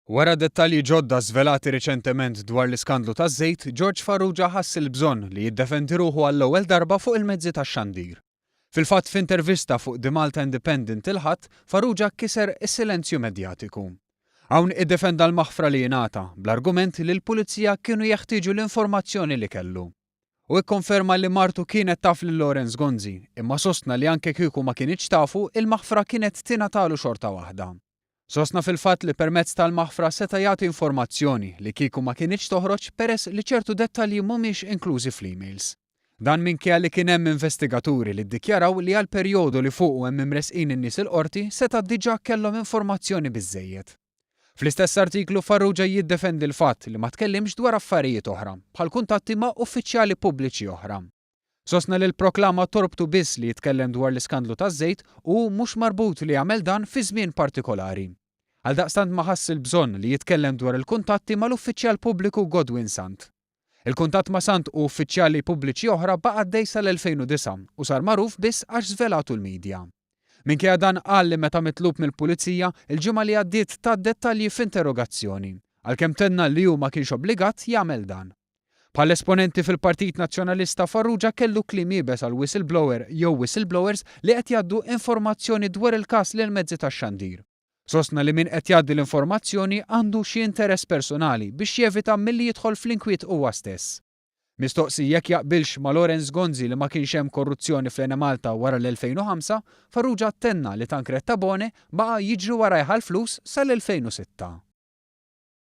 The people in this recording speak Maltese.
Wara dettalji ġodda żvelati riċentement dwar l-iskandlu taż-żejt, George Farrugia ħass il-bżonn li jiddefendi ruħu għall-ewwel darba fuq il-mezzi tax-xandir. Fil-fatt f'intervista fuq The Malta Independent il-Ħadd, Farrugia kiser is-silenzju medjatiku. Hawn iddefenda l-maħfra li ingħata, bl-argument li l-Pulizija kienu jeħtieġu l-informazzjoni li kellu. Hu ikkonferma li martu kienet taf lil Lawrence Gonzi, imma sostna li anke kieku ma kinitx tafu, il-maħfra kienet tingħatalu xorta waħda. Sostna fil-fatt li permezz tal-maħfra seta' jagħti informazzjoni li kieku ma kinitx toħroġ peress li ċertu dettalji mhumiex inklużi fl-emails. Dan minkejja li kien hemm investigaturi li ddikjaraw li għall-perjodu li fuqu hemm imressqin in-nies il-Qorti seta' diġà kellhom informazzjoni biżżejjed. Fl-istess artiklu Farrugia jiddefendi l-fatt li ma tkellimx dwar affarijiet oħra, bħal kuntatti ma' uffiċjali pubbliċi oħra. Sostna li l-proklama torbtu biss li jitkellem dwar l-iskandlu taż-żejt u hu mhux marbut li jagħmel dan fi żmien partikolari. Għaldaqstant ma ħass il-bżonn li jitkellem dwar il-kuntatti mal-uffiċjal pubbliku Godwin Sant. Il-kuntatt ma' Sant u uffiċjali pubbliċi oħra baqa' għaddej sal-2009 u sar magħruf biss għax żvelatu l-media. Minkejja dan qal li meta mitlub mill-Pulizija, il-ġimgħa li għaddiet ta dettalji f'interrogazzjoni, għalkemm tenna li hu ma kienx obbligat jagħmel dan. Bħal esponenti fil-Partit Nazzjonalista Farrugia kellu kliem iebes għal whistleblower jew whistleblowers li qed jgħaddu informazzjoni dwar il-każ lill-mezzi tax-xandir. Sostna li min qed jgħaddi l-informazzjoni għandu xi interess personali biex jevita milli jidħol fl-inkwiet huwa stess. Mistoqsi jekk jaqbilx ma' Lawrence Gonzi li ma kienx hemm korruzzjoni fl-Enemalta wara l-2005, Farrugia tenna li Tancred Tabone baqa' jiġri warajh għall-flus sal-2006.